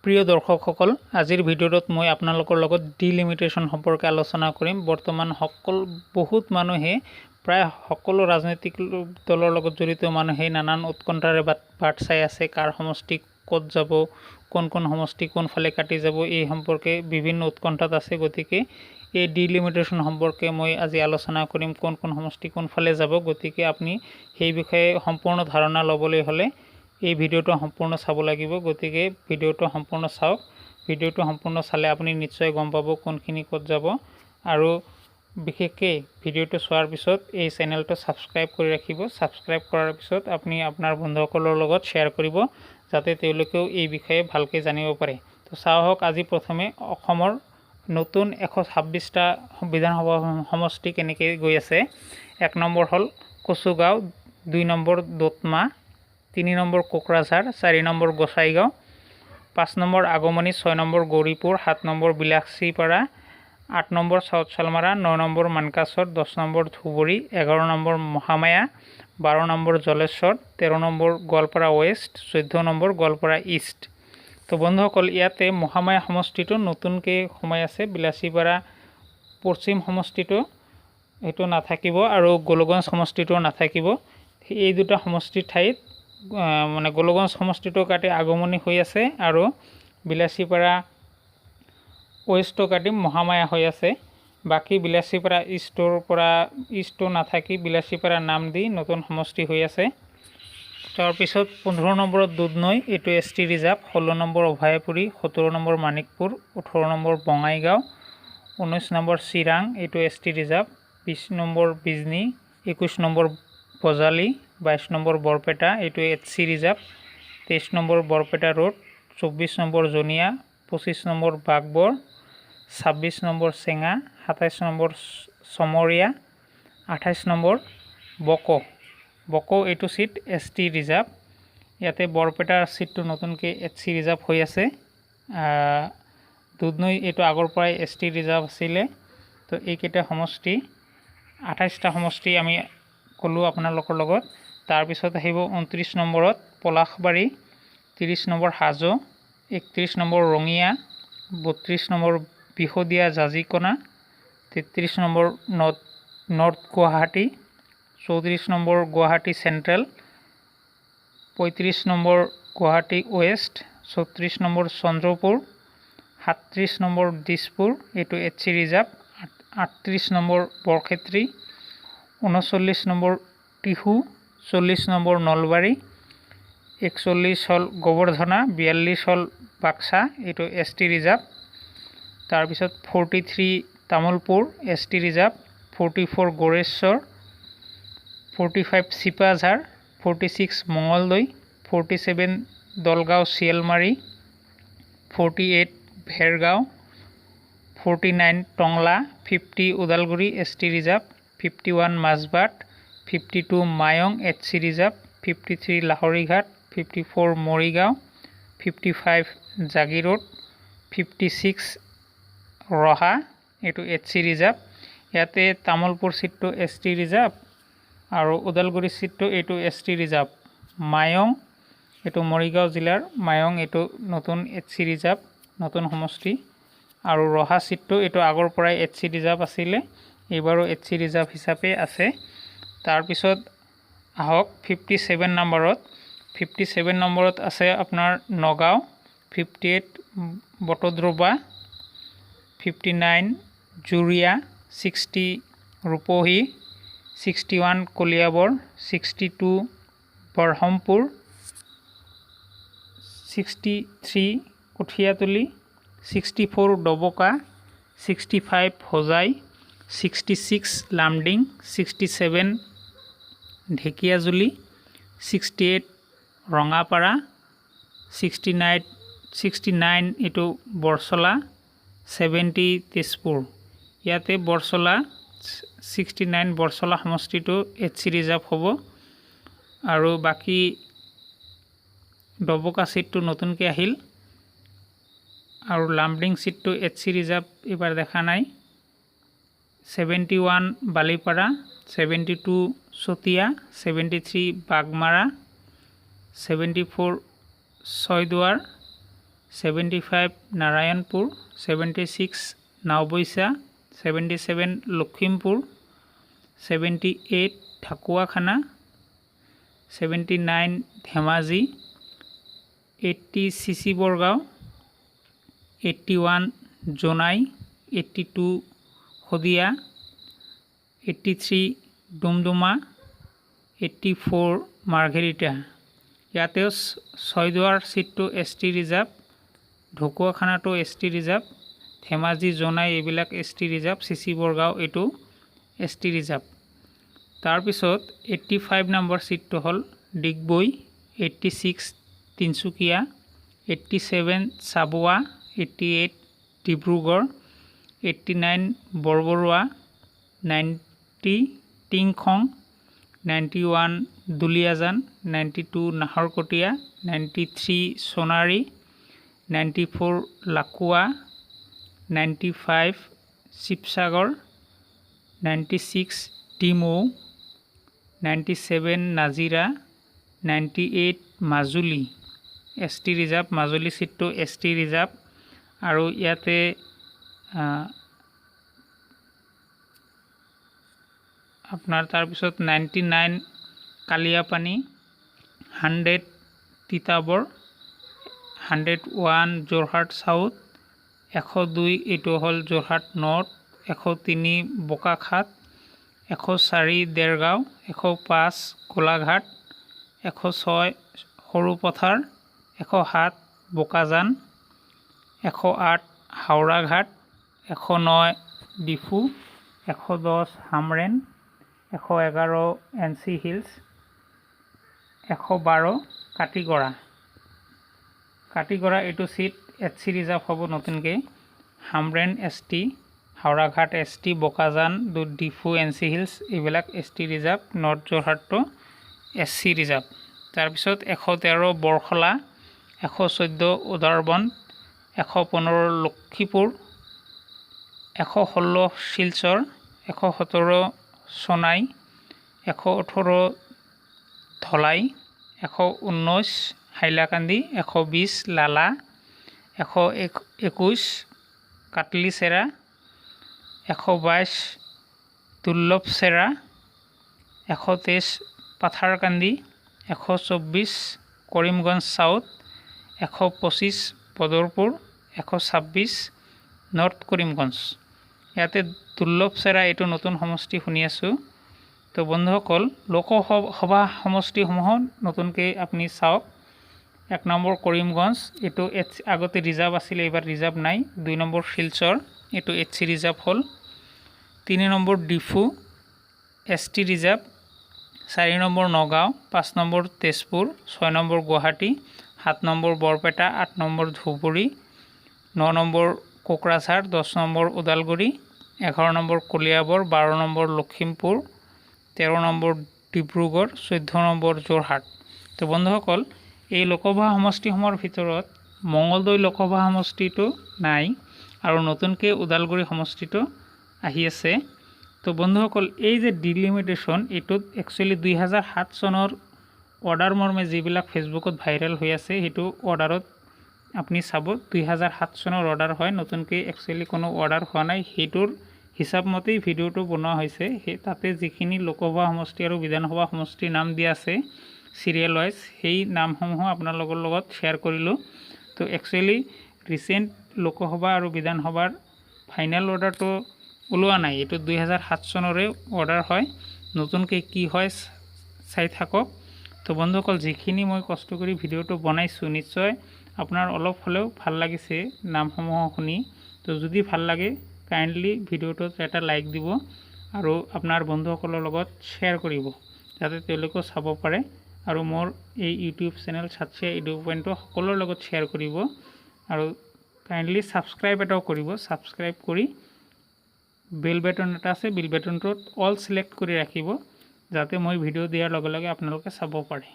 প্ৰিয় দৰ্শকসকল, আজিৰ ভিডিঅ'টোত মই আপোনালোকৰ লগত ডিলিমিটেশ্যন সম্পৰ্কে আলোচনা কৰিম। বৰ্তমান সকলো বহুত মানুহে, প্ৰায় সকলো ৰাজনৈতিক দলৰ লগত জড়িত মানুহেই নানান উৎকণ্ঠাৰে বাট চাই আছে, কাৰ সমষ্টি ক'ত যাব, কোন কোন সমষ্টি কোনফালে কাটি যাব, এই সম্পৰ্কে বিভিন্ন উৎকণ্ঠাত আছে। গতিকে এই ডিলিমিটেশ্যন সম্পৰ্কে মই আজি আলোচনা কৰিম, কোন কোন সমষ্টি কোনফালে যাব। গতিকে আপুনি সেই বিষয়ে সম্পূৰ্ণ ধাৰণা ল'বলৈ হ'লে এই ভিডিঅ'টো সম্পূৰ্ণ চাব লাগিব। গতিকে ভিডিঅ'টো সম্পূৰ্ণ চাওক। ভিডিঅ'টো সম্পূৰ্ণ চালে আপুনি নিশ্চয় গম পাব কোনখিনি ক'ত যাব। আৰু বিশেষকৈ ভিডিঅ'টো চোৱাৰ পিছত এই চেনেলটো ছাবস্ক্ৰাইব কৰি ৰাখিব। ছাবস্ক্ৰাইব কৰাৰ পিছত আপুনি আপোনাৰ বন্ধুসকলৰ লগত শ্বেয়াৰ কৰিব, যাতে তেওঁলোকেও এই বিষয়ে ভালকৈ জানিব পাৰে। তো চাওঁ, আজি প্ৰথমে অসমৰ নতুন 126টা বিধানসভা সমষ্টি কেনেকৈ গৈ আছে। 1 নম্বৰ হ'ল কচুগাঁও, 2 number Dotma, 3 number Kokrajhar, 4 number Gossaigaon, 5 number Agomani, 6 number Gauripur, 7 number Bilasipara, 8 number south Salmara, 9 number Mankachar, 10 number Dhubri, 11 number Mahamaya, 12 number Jaleswar, 13 number Goalpara west, 14 number Goalpara east. তো বন্ধুসকল, ইয়াতে মহামায়া সমষ্টিটো নতুনকৈ সোমাই আছে। বিলাসীপাৰা পশ্চিম সমষ্টিটো সেইটো নাথাকিব আৰু গোলকগঞ্জ সমষ্টিটো নাথাকিব। এই দুটা সমষ্টিৰ ঠাইত, মানে গোলকগঞ্জ সমষ্টিটো কাটি আগমনি হৈ আছে আৰু বিলাসীপাৰা ৱেষ্টটো কাটি মহামায়া হৈ আছে। বাকী বিলাসীপাৰা ইষ্টৰ পৰা ইষ্টটো নাথাকি বিলাসীপাৰা নাম দি নতুন সমষ্টি হৈ আছে। তাৰপিছত 15 নম্বৰত দুধনৈ, এইটো S T reserve. 16 number Abhayapuri, 17 number Manikpur, 18 number Bongaigaon, 19 number Chirang, এইটো S T reserve. 20 number Bijni, 21 number Bajali, 22 number Barpeta, এইটো S C reserve. 23 number Barpeta road, 24 number Jonia, 25 number Baghbar, 26 number Chenga, 27 number Chamaria, 28 number বক'। বক' এইটো চিট এছ টি ৰিজাৰ্ভ। ইয়াতে বৰপেটাৰ চিটটো নতুনকৈ এছ চি ৰিজাৰ্ভ হৈ আছে। দুধনৈ এইটো আগৰ পৰাই এছ টি ৰিজাৰ্ভ আছিলে। তো এইকেইটা সমষ্টি, 28টা সমষ্টি আমি ক'লোঁ আপোনালোকৰ লগত। তাৰপিছত আহিব 29 নম্বৰত Palasbari, 30 number Hajo, 31 number Rangiya, 32 number Bihdia Jajikona, 33 number north Guwahati, 34 number Guwahati central, 35 number Guwahati west, 36 number Chandrapur, 37 number Dispur, এইটো S C reserve. 38 number Barkhetri, 39 number Tihu, 40 number Nalbari, 41 হ'ল গোবৰ্ধনা, 42 হ'ল বাক্সা, এইটো এছ টি ৰিজাৰ্ভ। তাৰপিছত 43 Tamulpur, S T reserve. 44 Goreswar, 45 Sipajhar, 46 Mangaldoi, 47 Dalgaon Sialmari, 48 Bhergaon, 49 Tangla, 50 Udalguri, S T reserve. 51 Majbat, 52 Mayong, S C reserve. 53 Lahorighat, 54 Morigaon, 55 Jagiroad, 56 Raha, এইটো এছ চি ৰিজাৰ্ভ। ইয়াতে তামোলপুৰ চিটটো S T reserve আৰু ওদালগুৰি চিটটো এইটো এছ টি ৰিজাৰ্ভ। মায়ং, এইটো মৰিগাঁও জিলাৰ মায়ং, এইটো নতুন এছ চি ৰিজাৰ্ভ, নতুন সমষ্টি। আৰু ৰহা চিটটো এইটো আগৰ পৰাই এছ চি ৰিজাৰ্ভ আছিলে, এইবাৰো এছ চি ৰিজাৰ্ভ হিচাপে আছে। তাৰপিছত আহক 57 নম্বৰত। 57 নম্বৰত আছে আপোনাৰ নগাঁও, 58 বটদ্ৰৱা, 59 জুৰিয়া, 60 ৰূপহী, 61 Kaliabor, 62 Barhampur, 63 Kathiatoli, 64 Dabaka, 65 Hojai, 66 Lumding, 67 Dhekiajuli, 68 Rangapara, 69 এইটো বৰচলা, 70 তেজপুৰ। ইয়াতে বৰচলা, 69 বৰচলা সমষ্টিটো এছ চি ৰিজাৰ্ভ হ'ব আৰু বাকী ডবকা চিটটো নতুনকৈ আহিল আৰু লামডিং চিটটো এছ চি ৰিজাৰ্ভ এইবাৰ দেখা নাই। 71 Balipara, 72 Chatia, 73 বাগমাৰা, 74 Chaiduar. 75 Narayanpur, 76 Naoboicha, 77 Lakhimpur, 78 Dhakuakhana, 79 Dhemaji, 80 Sissiborgaon, 81 Jonai, 82 Sadiya, 83 Doomdooma, 84 Margherita. ইয়াতেও ছয়দুৱাৰ ছিটটো এছ টি ৰিজাৰ্ভ, ঢকুৱাখানাটো S T reserve, Dhemaji, Jonai এইবিলাক এছ টি ৰিজাৰ্ভ, চিচিবৰগাঁও এইটো এছ টি ৰিজাৰ্ভ। তাৰপিছত 85 নম্বৰ ছিটটো হ'ল Digboi, 86 Tinsukia, 87 Chabua, 88 Dibrugarh, 89 Borbarua, 90 Tingkhong, 91 Duliajan, 92 Naharkatia, 93 Sonari, 94 Lakwa, 95 Sivasagar, 96 Dimow, 97 Nazira, 98 Majuli ST reserve. Majuli ছিটটো এছ টি ৰিজাৰ্ভ। আৰু ইয়াতে আপোনাৰ তাৰপিছত 99 কালিয়াপানী, 100 তিতাবৰ, 101 যোৰহাট চাউথ, 102 এইটো হ'ল Jorhat north, 103 Bokakhat, 104 Dergaon, 105 Golaghat, 106 Sarupathar, 107 Bokajan, 108 Howraghat, 109 Diphu, 110 Hamren, 111 N C hills, 112 Katigorah. Katigorah এইটো ছিট এছ চি ৰিজাৰ্ভ হ'ব নতুনকৈ। Hamren S T, Howraghat S T, Bokajan, Diphu, N C hills এইবিলাক এছ টি ৰিজাৰ্ভ, নৰ্থ যোৰহাটটো এছ চি ৰিজাৰ্ভ। তাৰপিছত 113 বৰখলা, 114 উদাৰবন্দ, 115 লক্ষীপুৰ, 116 শিলচৰ, 117 সোণাই, 118 ধলাই, 119 হাইলাকান্দি, 120 লালা, 121 কাটলিচেৰা, 122 দুৰ্লভচেৰা, 123 পাথাৰকান্দি, 124 কৰিমগঞ্জ চাউথ, 125 বদৰপুৰ, 126 নৰ্থ কৰিমগঞ্জ। ইয়াতে দুৰ্লভচেৰা এইটো নতুন সমষ্টি শুনি আছোঁ। তো বন্ধুসকল, লোকসভা সমষ্টিসমূহত নতুনকৈ আপুনি চাওক। 1 নম্বৰ কৰিমগঞ্জ, এইটো এইচ আগতে ৰিজাৰ্ভ আছিলে, এইবাৰ ৰিজাৰ্ভ নাই। 2 নম্বৰ শিলচৰ, এইটো এইচ চি ৰিজাৰ্ভ হ'ল। 3 number Diphu S T reserve, 4 number Nagaon, 5 number Tezpur, 6 number Guwahati, 7 number Barpeta, 8 number Dhubri, 9 number Kokrajhar, 10 number Udalguri, 11 number Kaliabor, 12 number Lakhimpur, 13 number Dibrugarh, 14 number Jorhat. তো বন্ধুসকল, এই লোকসভা সমষ্টিসমূহৰ ভিতৰত মঙলদৈ লোকসভা সমষ্টিটো নাই আৰু নতুনকৈ ওদালগুৰি সমষ্টিটো আহি আছে। তো বন্ধুসকল, এই যে ডিলিমিটেশ্যন, এইটোত একচুৱেলি 2007 চনৰ অৰ্ডাৰ মৰ্মে যিবিলাক ফেচবুকত ভাইৰেল হৈ আছে, সেইটো অৰ্ডাৰত আপুনি চাব, 2007 চনৰ অৰ্ডাৰ হয়। নতুনকৈ একচুৱেলি কোনো অৰ্ডাৰ হোৱা নাই। সেইটোৰ হিচাপ মতেই ভিডিঅ'টো বনোৱা হৈছে। সেই তাতে যিখিনি লোকসভা সমষ্টি আৰু বিধানসভা সমষ্টিৰ নাম দিয়া আছে চিৰিয়েল ৱাইজ, সেই নামসমূহো আপোনালোকৰ লগত শ্বেয়াৰ কৰিলোঁ। তো একচুৱেলি ৰিচেণ্ট লোকসভা আৰু বিধানসভাৰ ফাইনেল অৰ্ডাৰটো ওলোৱা নাই। এইটো 2007 চনৰে অৰ্ডাৰ হয়। নতুনকৈ কি হয় চাই থাকক। তো বন্ধুসকল, যিখিনি মই কষ্ট কৰি ভিডিঅ'টো বনাইছোঁ, নিশ্চয় আপোনাৰ অলপ হ'লেও ভাল লাগিছে নামসমূহ শুনি। তো যদি ভাল লাগে, কাইণ্ডলি ভিডিঅ'টোত এটা লাইক দিব আৰু আপোনাৰ বন্ধুসকলৰ লগত শ্বেয়াৰ কৰিব, যাতে তেওঁলোকেও চাব পাৰে। আৰু মোৰ এই ইউটিউব চেনেল ছাত্ৰীয়া এডু পইণ্টটো সকলোৰ লগত শ্বেয়াৰ কৰিব আৰু কাইণ্ডলি ছাবস্ক্ৰাইব এটাও কৰিব। ছাবস্ক্ৰাইব কৰি বেল বাটন এটা আছে, বেল বাটনটোত অল চিলেক্ট কৰি ৰাখিব, যাতে মই ভিডিঅ' দিয়াৰ লগে লগে আপোনালোকে চাব পাৰে।